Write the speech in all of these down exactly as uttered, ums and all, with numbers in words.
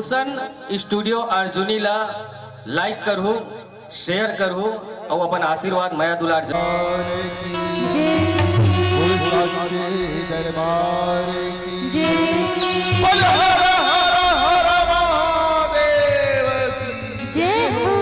सन studio Arjuni ला like करहू, share करहू अउ अपन आशीर्वाद, मया दुलार जरूर। जय। बोल साचे दरबार की। जय। बोल हर हर हर महादेव की। जय हो।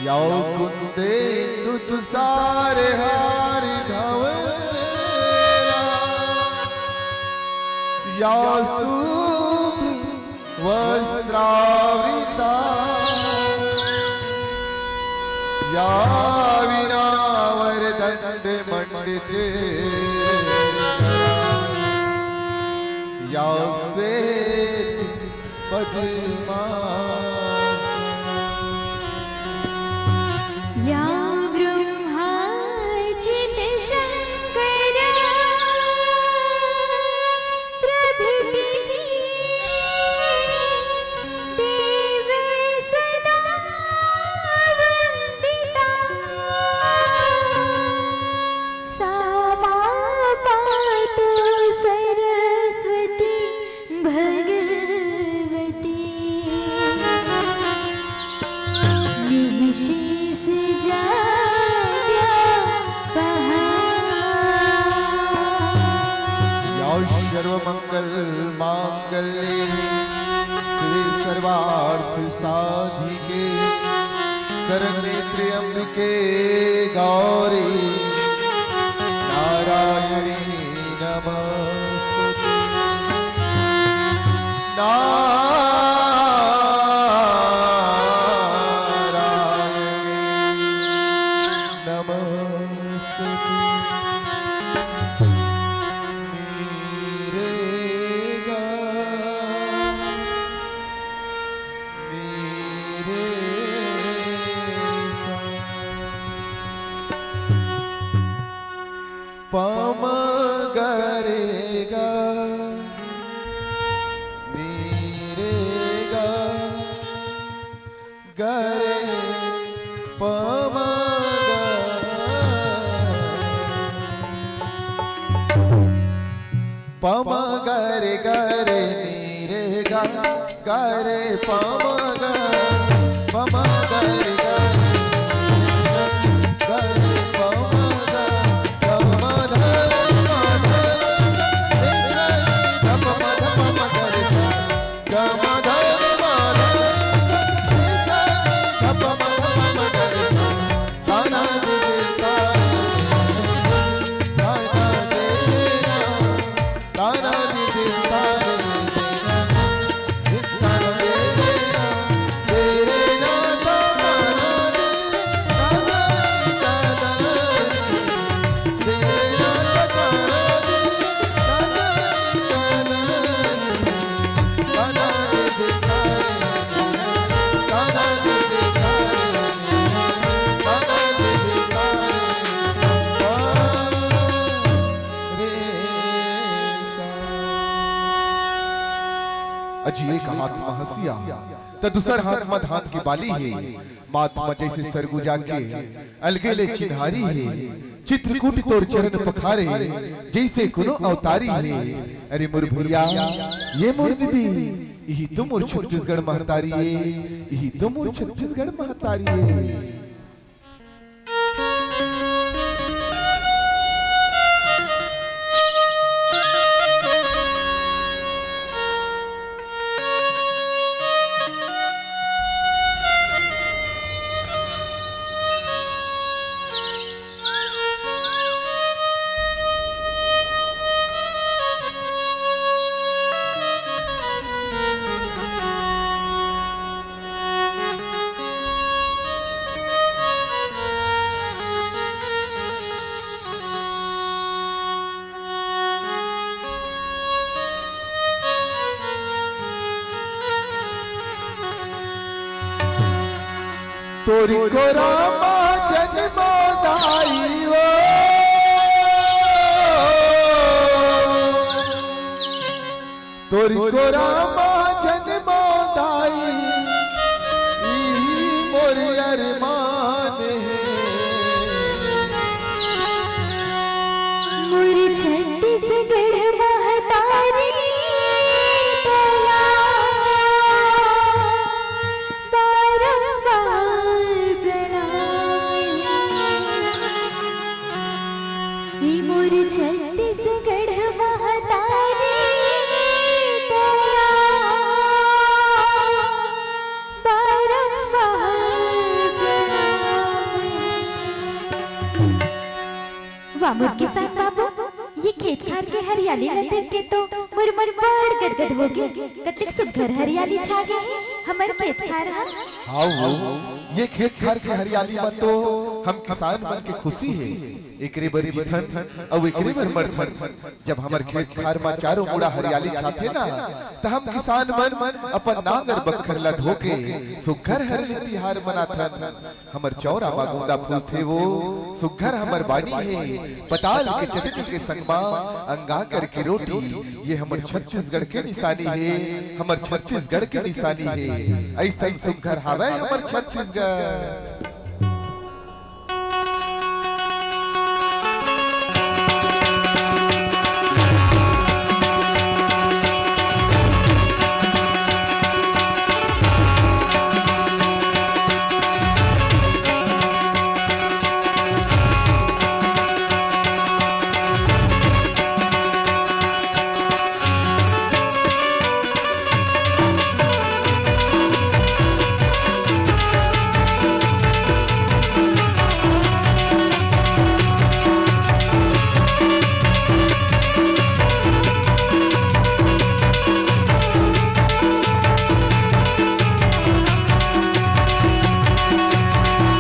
या कुंदेंदु तुषार हार धवला, या शुभ वस्त्रावृता, या वीणा वरदंड मंडिते, या श्वेत पद्मासना। या ब्रह्मा जिन शंकर प्रभृतिभिः देवैः सदा वन्दिता। सा मां पातु सरस्वती भगवती। निःशेष जाड्या पहा। या सर्वमंगल मांगल्ये शिवे सर्वार्थ साधिके शरण्ये त्र्यंबके गौरी नारायणी नमोस्तुते। नारायणी नमोस्तुते। नीरे गा, नीरे सा। पम ग रे ग, नी रे ग, ग रे पम ग। पम ग रे ग रे नी रे ग। ग रे पम ग, पम ग रे ग रे, ग रे पम ग, पम ग रे ग रे, ग रे ध प म ध प म ग रे सा, ग म ध रे ग रे, ग रे ध प म ध प म ग रे सा, गा ना दे रे सा, गा ना दे रे सा। अजी एक हाथ म हंसिया, त दूसर हाथ म धान के बाली हे। माथ म जइसे सरगुजा के अलगे ले चिन्हारी हे। चित्रकूट तोर चरण पखारे, जइसे कोनो अवतारी हे। अरे मोर भैया, ये मोर दीदी, इही तो मोर छत्तीसगढ़ महतारी हे, इही तो मोर छत्तीसगढ़ महतारी हे। तोरी कोरा मा जन्मो दाई ओ, तोरी कोरा मा जन्मो दाई, ई मोर अरमान हे। मोर छत्तीसगढ़ महतारी तोला बारंबार प्रणाम। ई मोर छत्तीसगढ़ महतारी तोला बारंबार प्रणाम। वाह मोर किसान बाबू, ये खेत खार के हरियाली ल देख के तो मोर मन बड़ गदगद हो गे। कतेक सुघर हरियाली छा गे हे हमर खेत खार ह। हाँ वो, ये खेत खार के हरियाली म तो हम किसान मन के खुशी हे। एकरे बर जीथन अउ एकरे बर मरथन। जब हमर खेत खार म चारों मुड़ा हरियाली छाथे ना, त हम किसान मन अपन नांगर बखर ल धोके सुघर हरेली तिहार मनाथन। हमर चौरा म गोंदा फूलथे वो, सुघर हमर बानी हे। पताल के चटनी के संग म अंगाकर के रोटी, ये हमर छत्तीसगढ़ के निशानी हे, हमर छत्तीसगढ़ के निशानी हे। अइसन सुघर हावय हमर छत्तीसगढ़।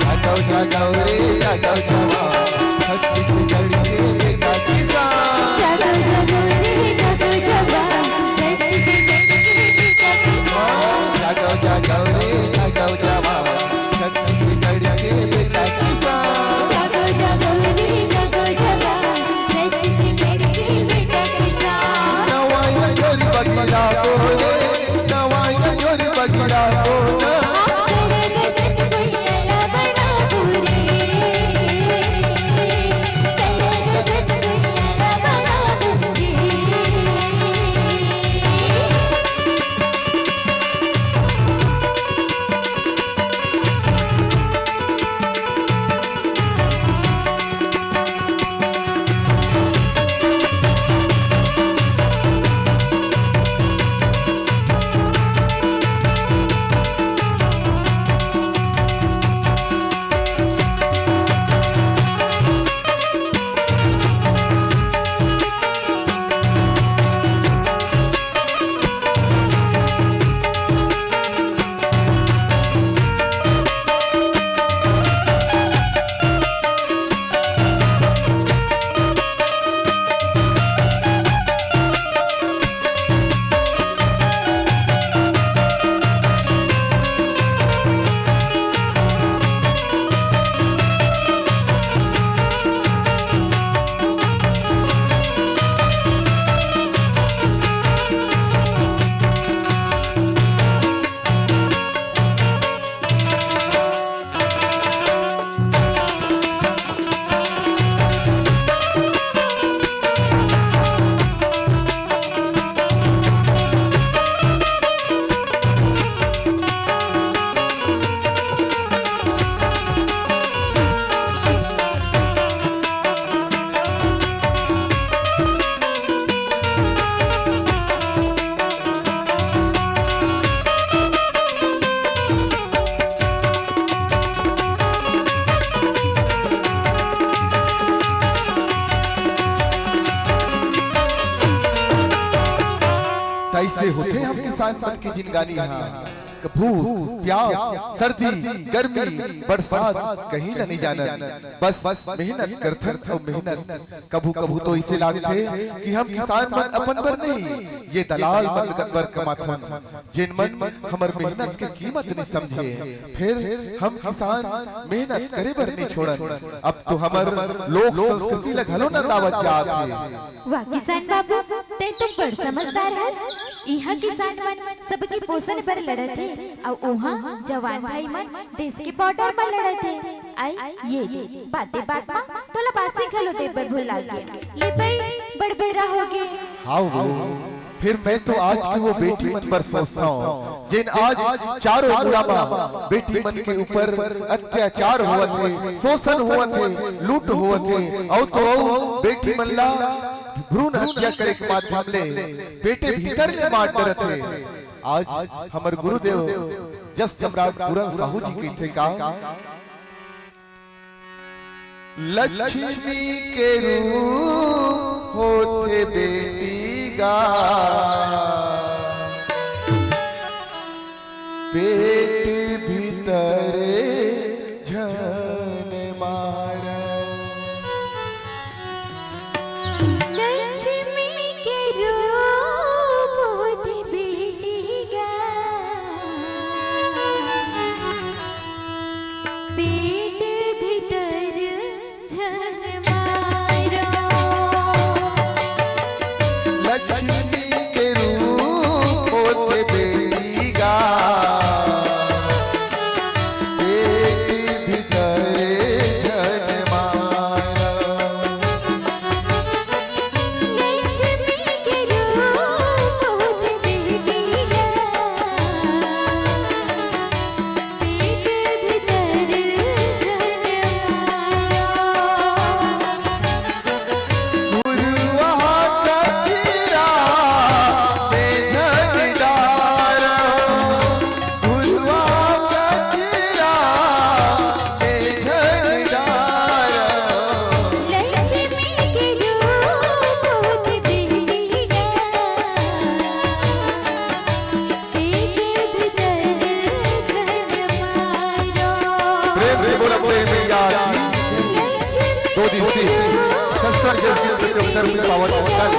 जागो जागो रे जागो जवान, छत्तीसगढ़ के बेटा किसान। जागो जागो रे जागो जवान, छत्तीसगढ़ के बेटा किसान। जागो जागो रे जागो जवान, छत्तीसगढ़ के बेटा किसान। जागो जागो रे जागो जवान, छत्तीसगढ़ के बेटा किसान। नवा अंजोरी बगिरा बोले, नवा अंजोरी बगिरा बोले। तइसे होथे हम किसान मन के जिनगानी हा। भूख, प्यास, सर्दी, गर्मी, बरसात कहीं ला नहीं जानन। बस मेहनत करथन अउ मेहनत। कभू-कभू तो इसे लागथे कि हम किसान मन अपन बर नहीं, ये दलाल मन बर कमाथन, जेन मन हमर मेहनत के कीमत नहीं समझे। फिर हम किसान मेहनत करे बर नहीं छोड़न। अब तो हमर लोक संस्कृति ला घलो नंदावत जात हे। वाह किसान बाबू, तैं तो बड़ समझदार हस। इहाँ किसान मन सबके पोषण बर लड़त हे, अउ उहाँ जवान भाई मन देश के बॉर्डर म लड़त हे। आई, ये दे, बाते बात म तोला बासी घलो दे बर भुला गे। ले भाई, बड़ बेरा हो गे। हाव वो, फिर मैं तो आज के वो बेटी मन बर सोचथंव, जेन आज चारों मुड़ा म बेटी मन के ऊपर अत्याचार होवत हे, शोषण होवत हे, लूट होवत हे, अउ तो अउ बेटी मन ला भ्रूण हत्या करे के माध्यम ले पेटे भीतर ले मार डरत हे। आज हमर गुरुदेव जस सम्राट पूरन साहू जी कहिथे का, लक्ष्मी के रूप होथे बेटी गा, पेट भीतर झन मारा। लक्ष्मी के रूप होथे बेटी गा, पेट भीतर झन मारा। लक्ष्मी के रूप होथे बेटी गा, पेट भीतर झन मारा। लक्ष्मी के रूप होथे बेटी गा, पेट भीतर झन मारा। गुरुआ कचरा में झन डारा, गुरुआ कचरा में झन डारा। लक्ष्मी के रूप होथे बेटी गा, पेट भीतर झन मारा। प्रेम से बोलो प्रेम मैया की। दो दिवसीय संस्कार जैसी प्रतियोगिता में पावत कल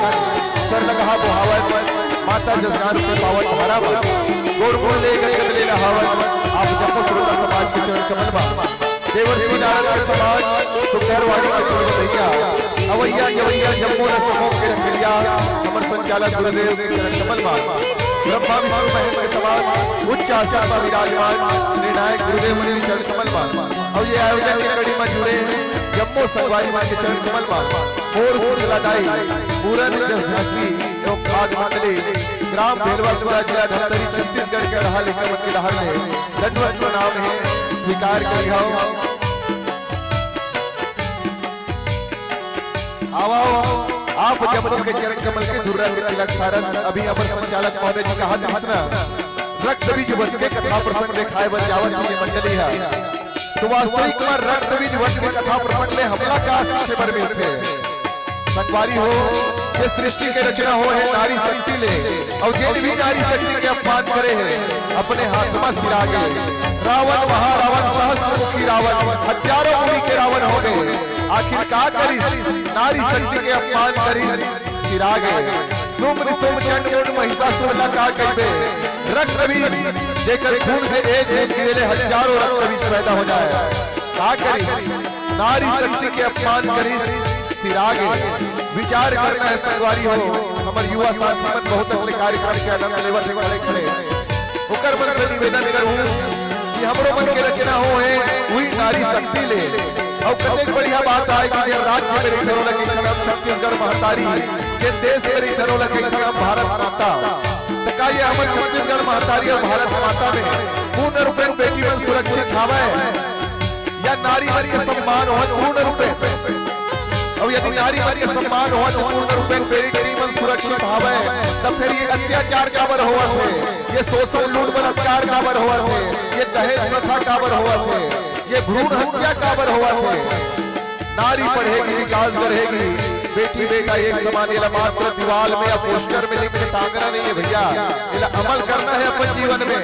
सर लगा बोहावत माता जसगान में पावत हरा गोड़ गोड़ ले गदगद ले लहावत आप जम्मो श्रोता समाज के चरण कमल बा। देवर्षि नारद के समान सुंदर वाणी के चरण भैया अवैया जवैया जम्मो न समूह के रखैया हमर संचालक गुरुदेव के चरण कमल बा। ब्रह्मा विष्णु महेश के समान उच्च आसन पर विराजमान निर्णायक गुरुदेव मन के चरण कमल बा। अउ ये आयोजन के कड़ी में जुड़े जम्मो संगवारी मन के चरण कमल बा। मोर शीतला दाई, पूरन जस झांकी एवं खाद मंडली, ग्राम भेलवापुरा, जिला धमतरी, छत्तीसगढ़ के अड़हा लेकर मन के डहार ले दंडवत प्रणाम हे, स्वीकार करिहव। आवव, आप जम्मो के चरण कमल के धुर्रा के तिलक सारन। अभी हमर संचालक महोदय जी कहा दिस ना, रक्त बीज वध के कथा प्रसंग देखाए बर जावत हे ये मंडली ह। तो वास्तविक म रक्त बीज वध के कथा प्रसंग ले हमला का सीखे बर मिलथे? संगवारी हो, ये सृष्टि के रचना होय हे नारी शक्ति ले, अउ जेन भी नारी शक्ति के अपमान करे हे, अपने हाथ म सिरा गे। रावण, महारावण, सहस्त्र मुखी रावण, हजारों मुड़ी के रावण हो गे। आखिर का करिस? नारी शक्ति के अपमान करिस, सिरा गे। शुंभ निशुंभ चंड मुंड महिषासुर ला का कहिबे? रक्त बीज, जेकर खून से एक बूंद गिरे ले हजारों रक्त बीज पैदा हो जाए। का करिस? नारी शक्ति के अपमान करिस, सिरा गे। विचार करना हे संगवारी हो, हमर युवा साथी मन बहुत अगले कार्यक्रम के आनंद लेवत हे खड़े खड़े। ओकर मन से निवेदन करूं कि हमरो मन के रचना होय हे उही नारी शक्ति ले। अउ कतेक बढ़िया बात आय कि जेन राज्य में रहिथन ओला कहिथन हम छत्तीसगढ़ महतारी, जेन देश में रहिथन ओला कहिथन हम भारत माता। त का ये हमर छत्तीसगढ़ महतारी अउ भारत माता में पूर्ण रूपेण बेटी मन सुरक्षित हावय? या नारी मन के सम्मान होवत पूर्ण रूपेण? अउ यदि नारी मन के सम्मान होवत पूर्ण रूपेण बेटी मन सुरक्षित हावय, त फिर ये अत्याचार काबर होवत हे? ये शोषण, लूट, बलात्कार काबर होवत हे? ये दहेज प्रथा काबर होवत हे? ये भ्रूण हत्या काबर होवत हे? नारी पढ़ेगी, विकास बढ़ेगी, बेटी बेटा एक समान। एला मात्र दीवाल में या पोस्टर में लिख के टांगना नहीं है भैया, एला अमल करना है अपन जीवन में।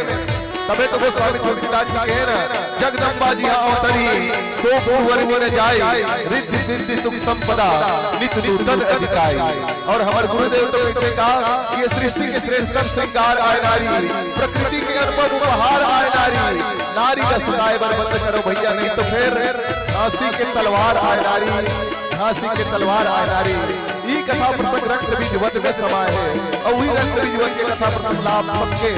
तभे तो गोस्वामी तुलसीदास जी कहे ना, "जगदम्बा जिहाँ अवतरी, सो गुरुवर विन जाई, रिद्धि सिद्धि सुख संपदा, नित नूतन अधिकाई।" और हमर गुरुदेव तो कहिथे का कि ये सृष्टि के श्रेष्ठतम श्रृंगार आय नारी, प्रकृति के अनुपम उपहार आय नारी, नारी ला सताए बर बंद करो भैया, नहीं तो फिर झांसी के तलवार आय नारी, झांसी के तलवार आय नारी। ई कथा प्रसंग रक्त बीज वत में समाय हे, अउ उही रक्त बीज वत के कथा प्रसंग ला आप सबके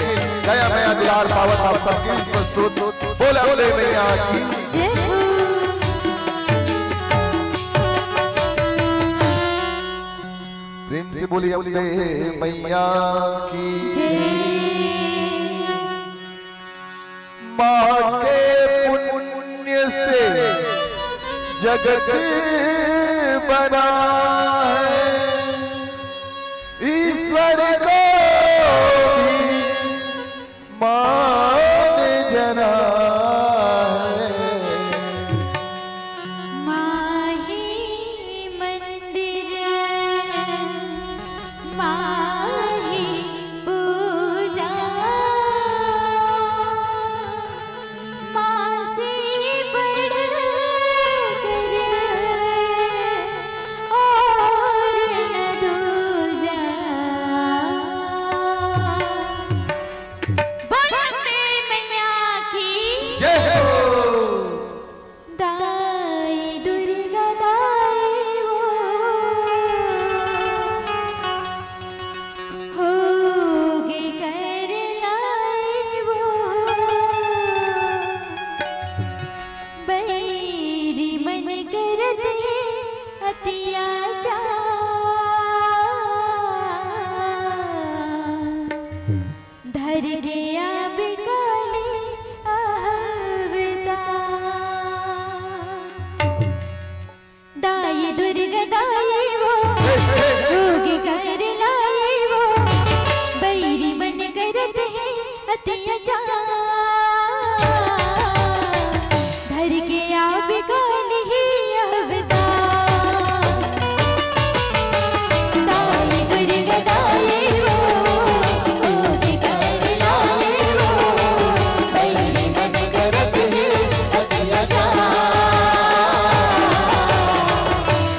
दया मया दुलार पावत आप सबके प्रस्तुत। बोल अम्बे मैया की। जय हो। प्रेम से बोलिए अम्बे मैया की। जय। माँ के पुण्य से जगत बना है, ईश्वर को भी माँ ने जना है। माँ ही मंदिर, माँ ही पूजा, माँ से बढ़कर और न दूजा। बोल अम्बे मैया की। जय हो। दाई दुर्गा दाई वो, होगे कर लाई वो, बैरी मन करत हे अत्याचार। धर के आबे काली अवतार। दाई दुर्गा दाई वो, रोग कर लाई वो, बैरी मन करत हे अत्याचार। धर के आबे काली अवतार। दाई दुर्गा दाई वो, रोग कर लाई वो, बैरी मन करत हे अत्याचार।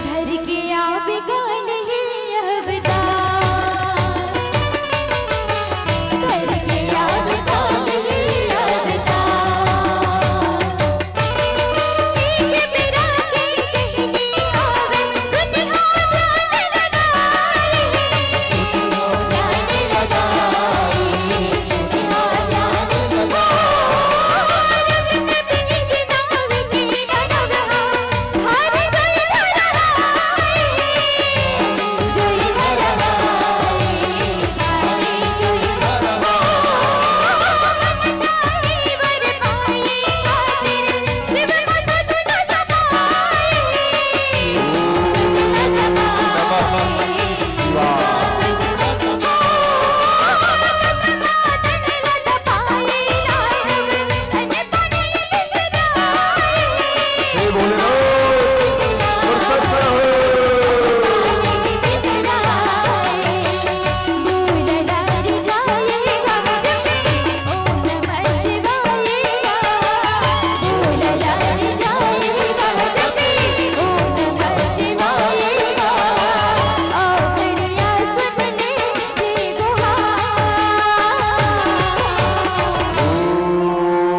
धर के आबे काली अवतार। धर के आबे काली अवतार। हे भोलेनाथ, प्रसन्न हो।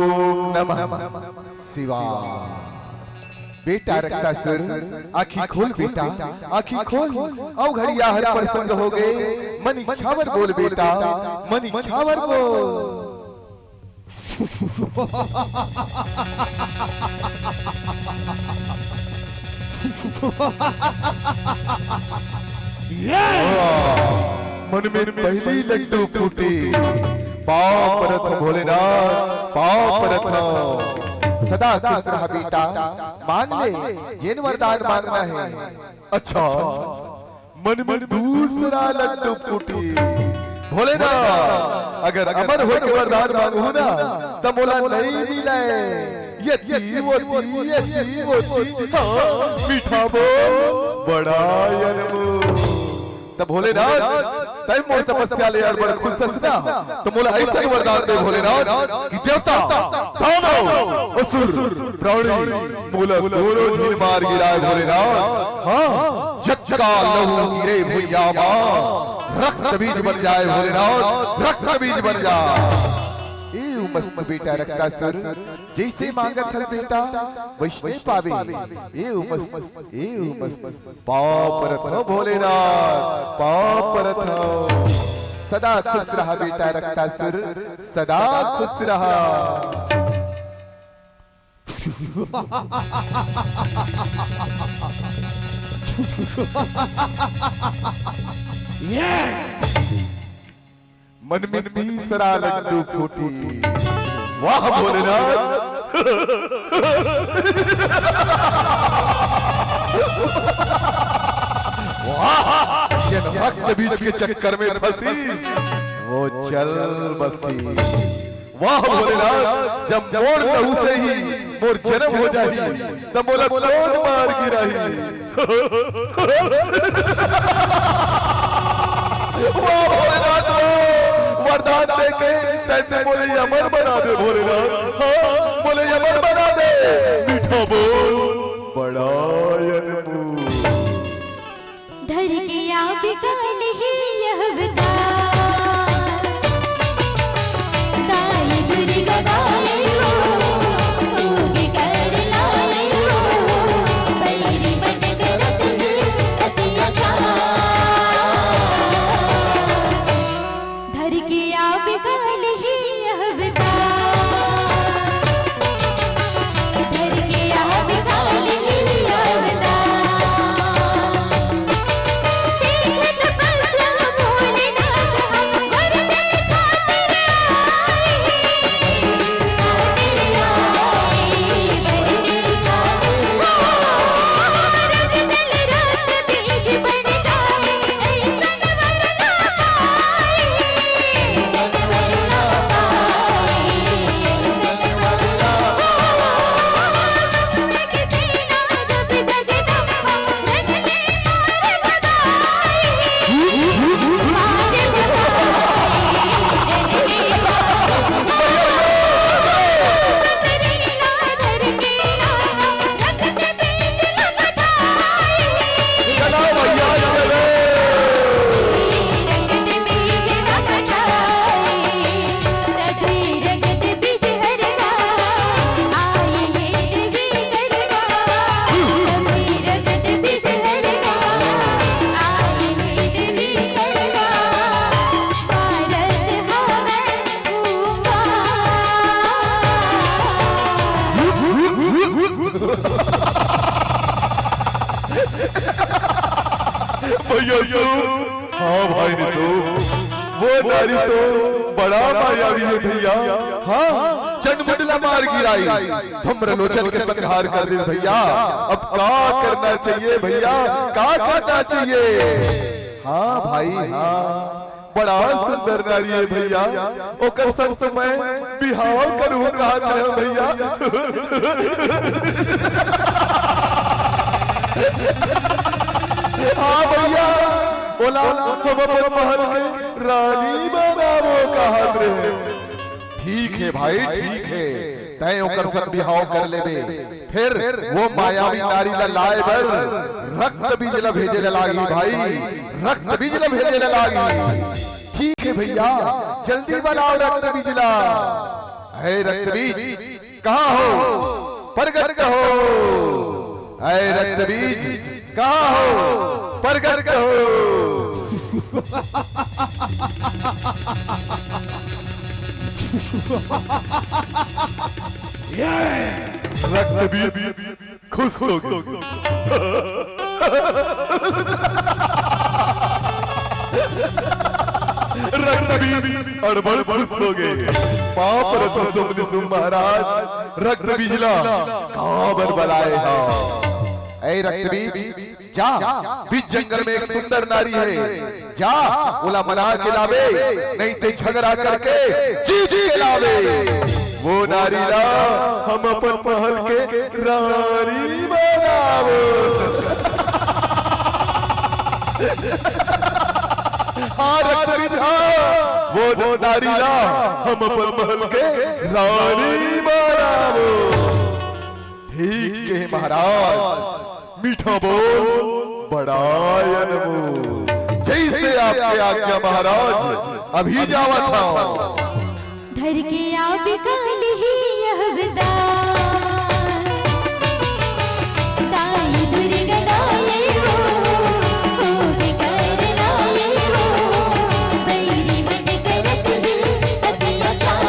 ओम नमः शिवाय। बेटा रक्तासुर, आँखी खोल बेटा, आँखी खोल। अउ घड़िया हर प्रसंग हो गए, मन इच्छा बर बोल बेटा, मन इच्छा बर बोल। मन में पहली लड्डू फूटे, पाँव परत हँव भोलेनाथ, पाँव परत हँव। सदा खुश रह बेटा, मांग ले जेन वरदान मांगना हे। अच्छा, मन में दूसरा लड्डू फूटे। भोलेनाथ, अगर अमर होय के वरदान मांगहूँ ना, त मोला नइ मिलय। ये ती, वो ती, ये ती, वो ती। हाँ, मीठा बोल, बड़ा अनमोल। त भोलेनाथ, तैं मोर तपस्या ले अड़बड़ खुश हस ना, त मोला अइसन वरदान दे भोलेनाथ कि देवता, दानव, असुर, प्राणी, मोला कोनो झिन मार गिराय भोलेनाथ। हाँ, जतका लहू गिरे भुइयां मा, रक्त बीज बन जाय भोलेनाथ, रक्त बीज बन जाय। ए उमस्त बेटा रक्तासुर, जइसे मांगत हस बेटा, वइसने पाबे। ए उमस्त, ए उमस्त। पाँव परत हँव भोलेनाथ, पाँव परत हँव। सदा खुश रहा बेटा रक्तासुर, सदा खुश रहा। मन में तीसरा लड्डू फूटी। वाह भोलेनाथ। वाह, जेन रक्त बीज के चक्कर में फंसी, वो चल बसी। वाह भोलेनाथ, जब मोर लहू से ही मोर जन्म हो जाही, त मोला कोन मार गिराही? वाह भोलेनाथ, वाह। वरदान देके तैं तो मोला अमर बना दे भोलेनाथ। हाँ, मोला अमर बना दे। मीठा बोल, बड़ा अनमोल। धर के आप काल ही अवतार, काल गुर गवाए हो, तू भी कर लाए हो, बैरी बटक रत ही अति अचार। धर के आप काल ही अवतार, धर के आप काल ही अवतार। भैया तो, हाँ भाई ने तो, वो नारी तो बड़ा मायावी है भैया। हाँ, चंडमुंड ला मार गिराई, धूम्र लोचन के संहार कर दे भैया। अब का करना चाहिए भैया, का करना चाहिए? हाँ भाई, हाँ, बड़ा सुंदर नारी है भैया, ओकर संग तो मैं बिहाव करूँ कहत हँव भैया। हाँ भैया, ओला हम अपन महल के रानी बनाबो कहत रहेन। ठीक हे भाई, ठीक हे, तैं ओकर संग बिहाव कर लेबे। फेर वो मायावी नारी ला लाय बर रक्त बीज ला भेजे ला लागही भाई, रक्त बीज ला भेजे ला लागही। ठीक हे भैया, जल्दी बलाव रक्त बीज ला। हे रक्त बीज, कहाँ हो? परगट हो। हे रक्त बीज, कहाँ हो? परगट हो। रक्त बीज खुश हो गे। रक्त बीज अड़बड़ खुश हो गे। पाँव परत हँव सुम्ब महाराज, रक्त बीज ला काबर बलाय हव? ए रक्त बीज, जा, बीच जंगल में एक सुंदर नारी हे, जा, ओला मना के लाबे, नहीं ते झगड़ा करके जीत के लाबे। वो नारी ला हम अपन महल के रानी बनाबो। रक्त बीज हा, वो नारी ला हम अपन महल के रानी बनाबो। ठीक के महाराज, मीठा बोल, बड़ा अनमोल। जैसे आपके आज्ञा महाराज, अभी जावत हूँ। धर के आबि काल ही अवतार, दाई दुर्गा दाई हो, हो विकर दाई हो, बैरी मन करत ही अत्याचार।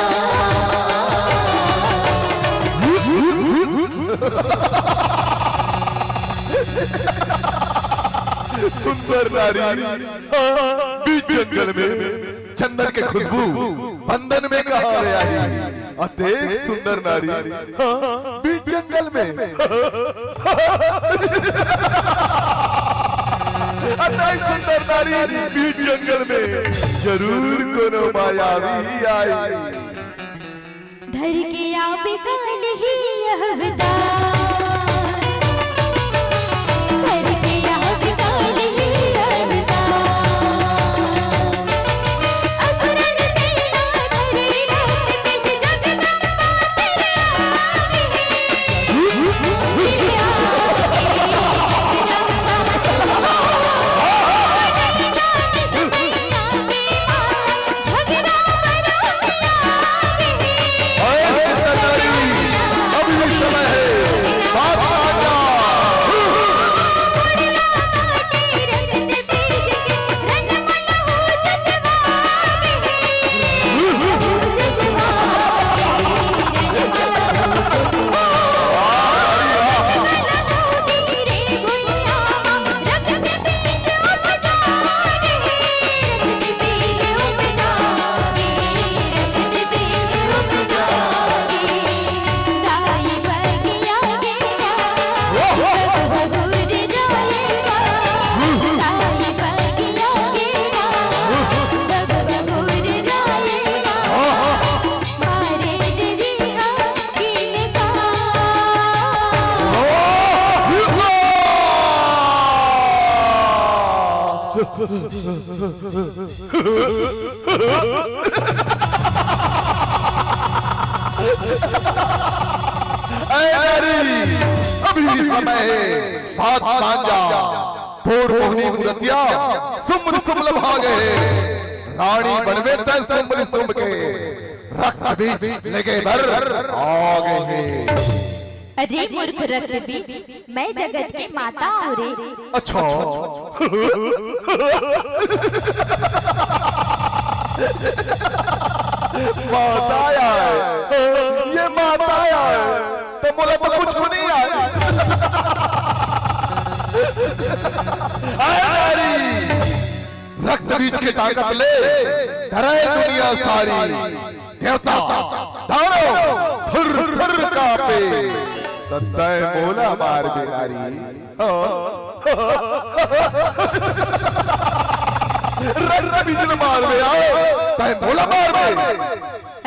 सुंदर नारी, हाँ, बीच जंगल में चंदन के खुशबू बंदन में कहाँ ले आई? अतेक सुंदर नारी, हाँ, बीच जंगल में। अतेक सुंदर नारी बीच जंगल में, जरूर कोनो मायावी ही आई। धर के आबि काल ही अवतार, धर के आबि काल ही अवतार। असुरन सेना धरे रथ बीच जगदम्बा तेरे आगे। अरे सुंदर नारी, अभी भी समय है, बात मान जा। ऐ नारी, अभी भी समय है, बात मान जा। तोर मोहनी मुरतिया सुम्ब सुम्ब लभा गे। रानी बनबे तैं सुम्ब सुम्ब के, रक्त बीज लेगे बर आ गे हे। अरे मूर्ख रक्त बीज, मैं जगत के माता हूँ रे। अच्छा। माता आय, ये माता आय, त मोला तो कुछु नहीं आय। आय नारी, रक्त बीज के ताकत ले डरे दुनिया सारी। देवता, दानव थर थर कांपे, त तैं मोला मारबे नारी। हाँ। रक्त बीज ल मारबे, आओ, तैं मोला मारबे।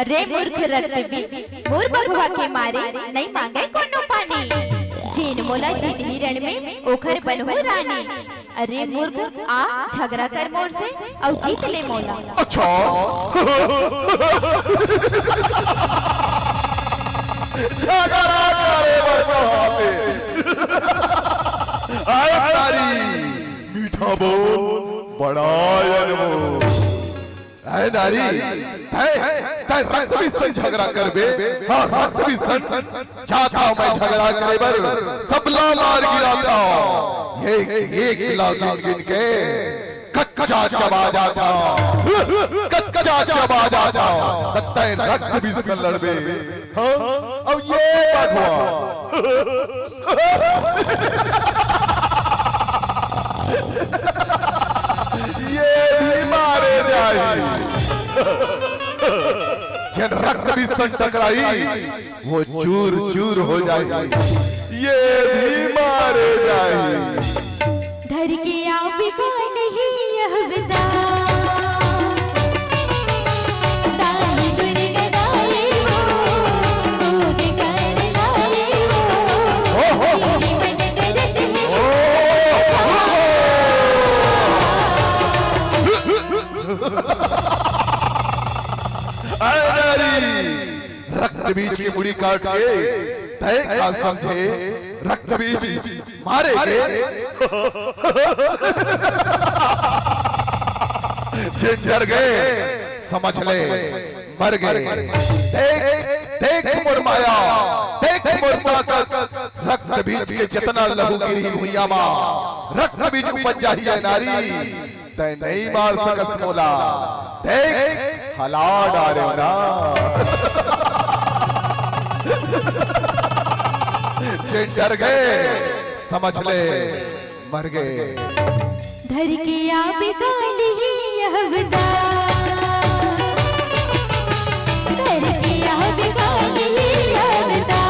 अरे मूर्ख रक्त बीज, मोर बघवा के मारे नइ मांगय कोनो पानी। जेन मोला जीतही रण में, ओखर बनहूँ रानी। अरे मूर्ख, आ झगरा कर मोर से अउ जीत ले मोला। अच्छा। झगरा करे बर कहाथे। आय नारी, मीठा बोल, बड़ा अनमोल। ऐ नारी, तैं, तैं रक्त बीज संग झगरा करबे? हाँ, रक्त बीज संग। जाथंव मैं झगरा करे बर, सबला मार गिराथंव। एक, एक ला गिन गिन के कच्चा चबा जाथंव, कच्चा चबा जाथंव। त तैं रक्त बीज संग लड़बे? हाँ? अउ ये बघवा, ये भी मारे जाही। जेन रक्त बीज संग टकराही, वो चूर चूर हो जाही। ये भी मारे जाही। धर के आबे काल ही अवतार, दाई दुर्गा दाई हो, कोड कर दाई हो, हो, हो। तेरी मदद करत है। ओ, हो, हो। रक्त बीज के मुड़ी काट के तय का समझे, रक्त बीज मारे के। जे डर गए, समझ ले, मर गए। देख, देख मोर माया, देख मोर ताकत, रक्त बीज के जितना लहू गिरी भुइयां मा, रक्त बीज उपज जाही ए नारी। तै नहीं मार सकस मोला, देख हला डारे ना। जे डर गए, समझ ले, मर गए। धर के आबे काली ही अवतार, धर के आबे काली ही अवतार।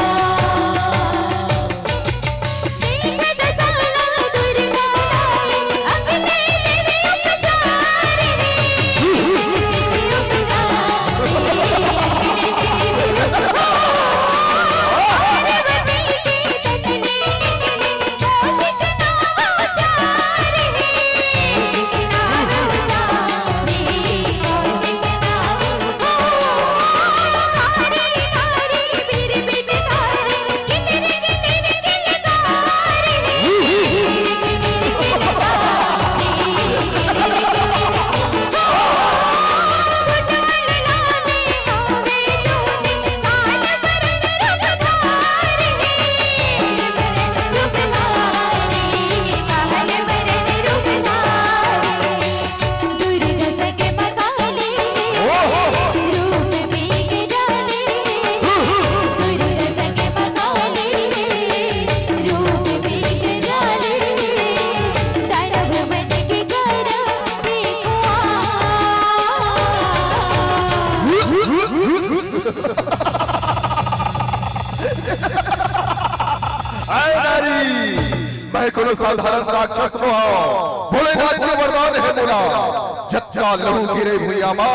आए नारी, मैं कोनो साधारण राक्षस नोहंव। भोलेनाथ के वरदान हे मोला। जतका लहू गिरे भुइयां मा,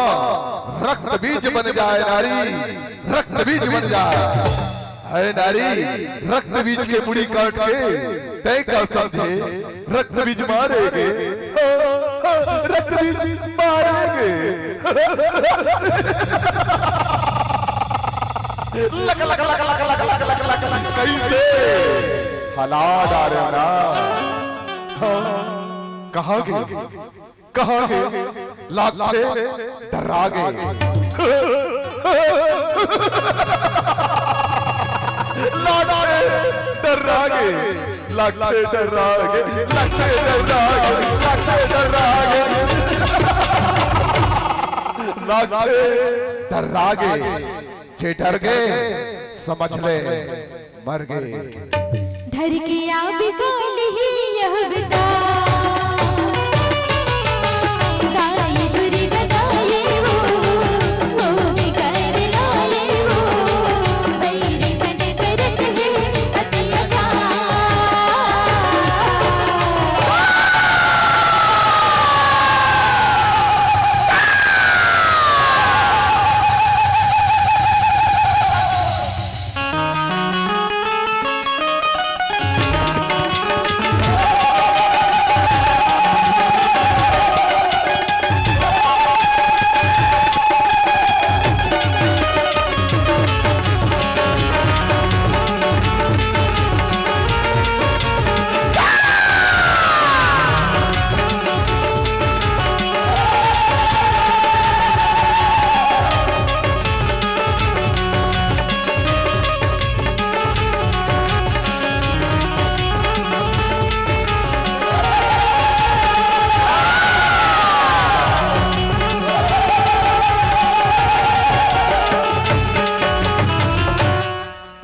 रक्त बीज बन जाए नारी, रक्त बीज बन जाए। हे नारी, रक्त बीज के मुड़ी काट के तै का समझे, रक्त बीज मारे गे, रक्त बीज मारे गे। लक, लक, लक, कइसे हला डारे ना। हाँ, कहाँ गे? कहाँ गे? लागथे डर्रा गे। लागथे डर्रा गे। लागथे डर्रा गे। लागथे डर्रा गे। लागथे डर्रा गे। लागथे डर्रा गे। जे डर गे, समझ ले, मर गे। धर के आबे काली ही अवतार। दाई दुर्गा दाई हो, हो विकर लाए हो, बैरी मन करत हे अत्याचार।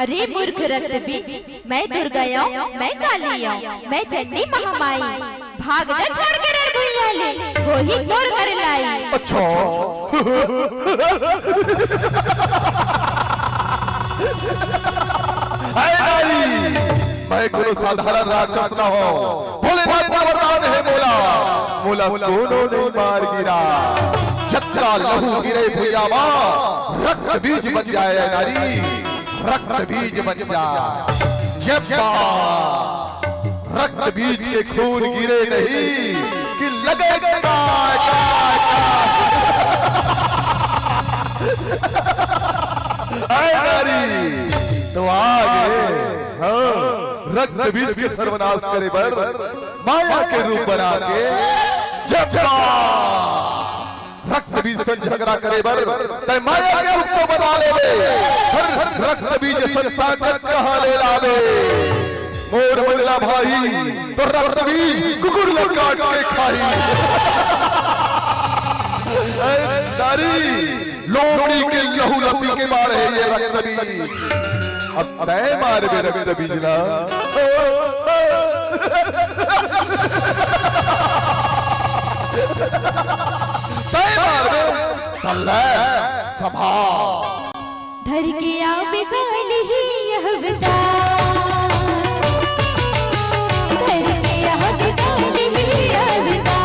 अरे मूर्ख रक्त बीज, मैं दुर्गा आंव, मैं काली आंव, मैं चंडी महामाई। भाग जा छोड़ के रणभुइयां ले, होही तोर करे लाई। अच्छा। हाय नारी, मैं कोनो साधारण राक्षस नोहंव। भोलेनाथ के वरदान हे मोला, मोला कोनो नहीं मार गिरा। जतका लहू गिरे भुइयां मा, रक्त बीज बन जाए नारी, रक्त बीज बन जाए। जब रक्त बीज के खून गिरे नहीं कि लगे काय, काय, काय। आए नारी, तो आ गे, हाँ, रक्त बीज के सर्वनाश करे बर, माया के रूप बना के, जब रक्त बीज से झगड़ा करे बर, तै माया के रूप तो बना लेबे, पर रक्त बीज से ताकत कहाँ ले लाबे? मोर मंगला भाई, तो रक्त बीज कुकुर ल काट के खाही। ए, नारी, लोमड़ी के लहू ल पी के मारे हे ये रक्त बीज। अब तै मारबे रक्त बीज ला। तै मारबे, तल्ले सभा। धर के आबे काल ही अवतार, धर के आबे काल ही अवतार।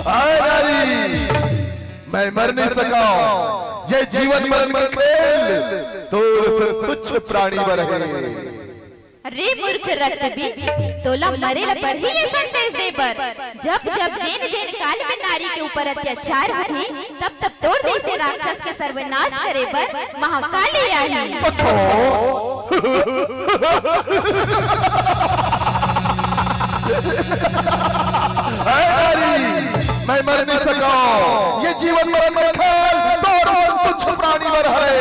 आए नारी, मैं मर नहीं सका। ये जीवन मरण के खेल तोर से तुच्छ प्राणी बर हे। अरे मूर्ख रक्त बीज, तोला मरे ला पड़ही ये संदेश दे बर। जब जब जेन जेन काल में नारी के ऊपर अत्याचार होही, तब तब तोर जैसे राक्षस के सर्वनाश करे बर महाकाली आही। तो छो। ऐ नारी, मैं मर नहीं सका। ये जीवन मरण के खेल तोर तुच्छ प्राणी बर हरे।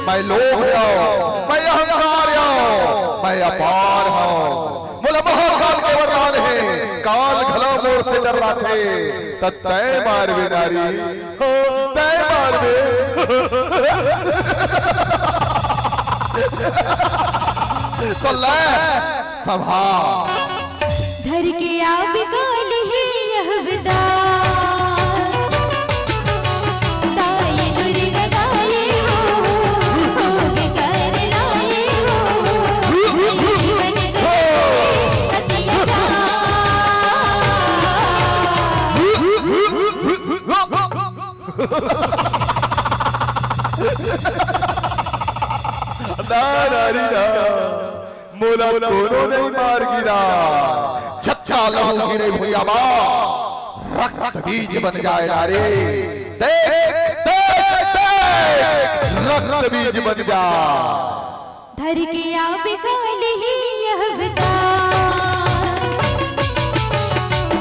मैं लोभ हवं, मैं अहंकार हवं, मैं अपार हवं। मोला महाकाल के वरदान हे, काल घला मोर से डर्राथे। त तैं मारबे नारी, हो, तैं मारबे। तो ले, सभा। धर के आबे काल ही अवतार। दाई दुर्गा दाई हो, भोग कर लाई हो, जीवन को अति आसान। ना नारी ना, मोला कोनो नहीं मार गिरा। जच्चा लहू गिरे भुइयां मा, रक्त बीज बन जाए नारी। देख, देख, देख, रक्त बीज बन जा। धर के आबे काल ही अवतार,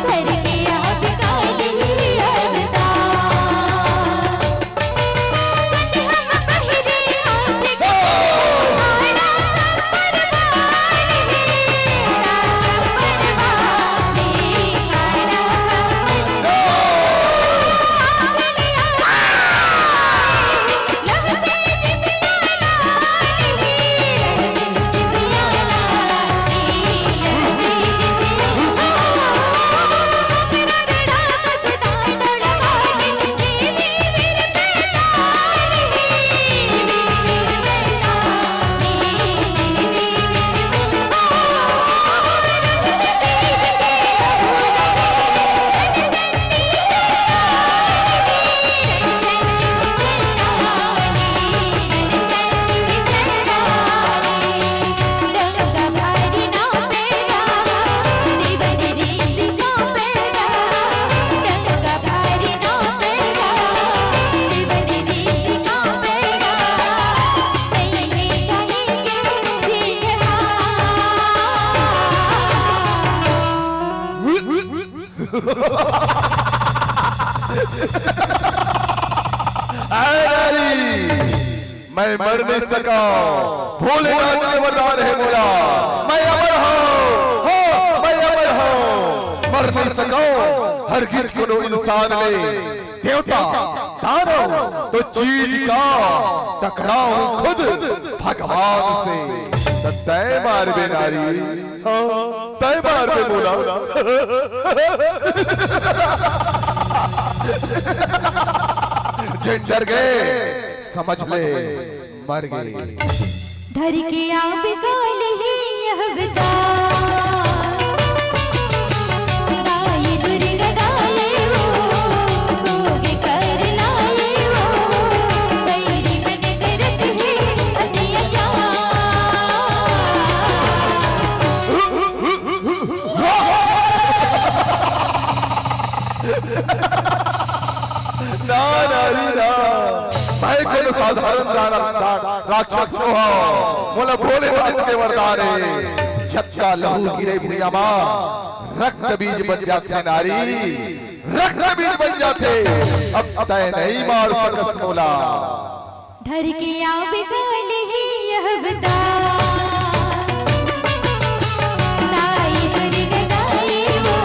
धर के आबे काल ही अवतार। अरे नारी, मैं मर नहीं सका। भोलेनाथ के वरदान हे मोला, मैं अमर हूँ, हो, मैं अमर हूँ, मर नहीं सका। हरगिज कोनो इंसान ले, देवता, दानव, तो चीज का टकराव हूँ खुद भगवान से। त तैं मारबे नारी, हाँ, तैं मारबे मोला। जेन डर गे, समझ ले, मर गे। धर के आबे काल ही अवतार, दाई दुर्गा दाई हो, भोग कर लाई हो, बैरी मन करत हे अत्याचार। ना, ना, ना, ना। मैं कोनो साधारण रा-, रा-, रा-, राक्षस नोहंव। मोला भोलेनाथ के वरदान हे। जतका लहू गिरे भुइयां मा, रक्त बीज बन जाथे नारी, रक्त बीज बन जाथे। अब तैं नहीं मार सकस मोला। धर के आबे काल ही अवतार, दाई दुर्गा दाई हो,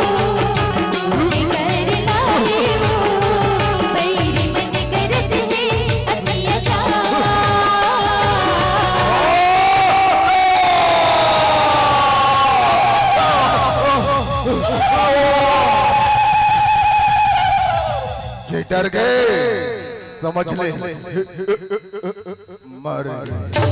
भोग कर लाई हो, बैरी मन करत हे अत्याचार। जे डर गे, समझ ले, मर गे।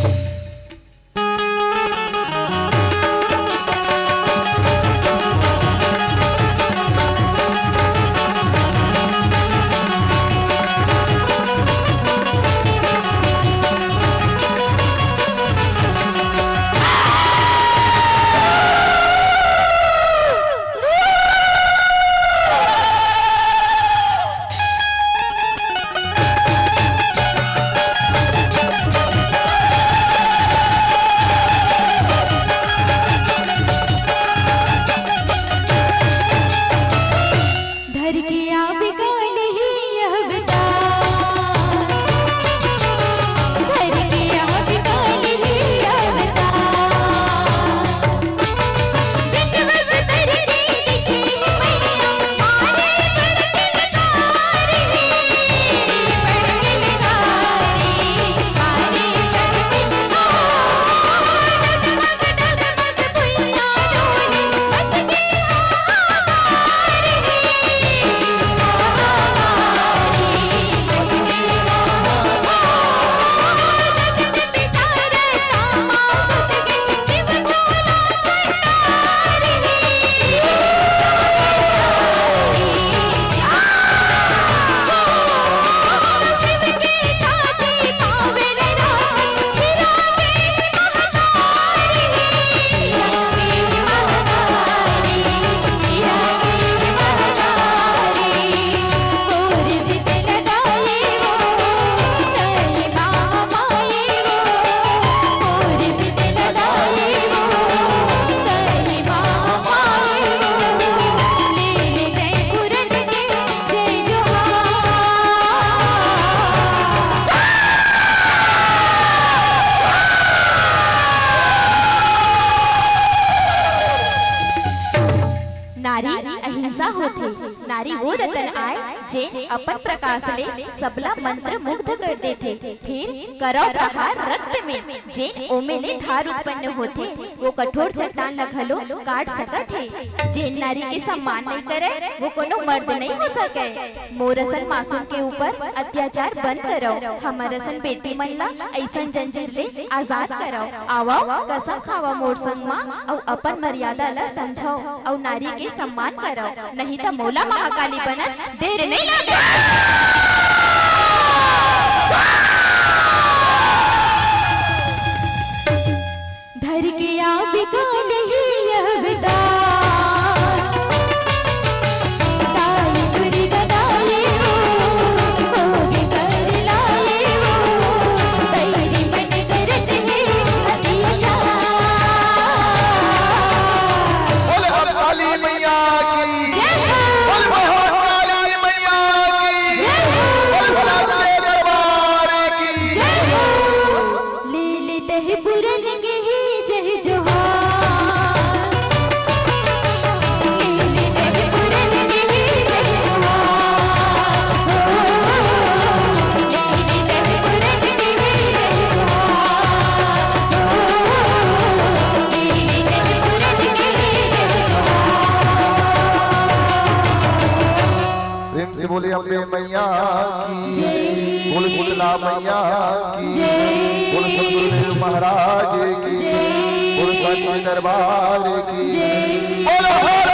धर के आबे काल ही अवतार, धर के आबे काल ही अवतार। नारी अहिंसा होथे। नारी वो रतन आय, जेन अपन प्रकाश ले सबला मंत्र मुग्ध कर देथे। फिर करव प्रहार रक्त में, जेन ओमे ले धार उत्पन्न होथे, वो कठोर चट्टान ल घलो काट सकत हे। जेन नारी के सम्मान नइ करय, वो कोनो मर्द नइ हो सकय। मोर असन मासूम के ऊपर अत्याचार बंद करव। हमर असन बेटी मन ला अइसन जंजीर ले आजाद करव। आवव, कसम खावव मोर संग मा, अउ अपन मर्यादा ला समझव, अउ नारी के सम्मान करव, नहीं त मोला महाकाली बनत देर नइ लागे। धर के आबे काल ही अवतार, दाई दुर्गा दाई हो, भोग कर लाई हो, बैरी मन करत हे अत्याचार। बोले अब काली मैया की जय हो। पूरन के ही जय जोहार। पूरन के ही जय जोहार। पूरन के ही जय जोहार। प्रेम से बोले अम्बे मैया की, जय। बोल शीतला मैया की, जय। बोल सतगुरुदेव महाराज की, जय। बोल सच्चे दरबार की, जय। बोल हर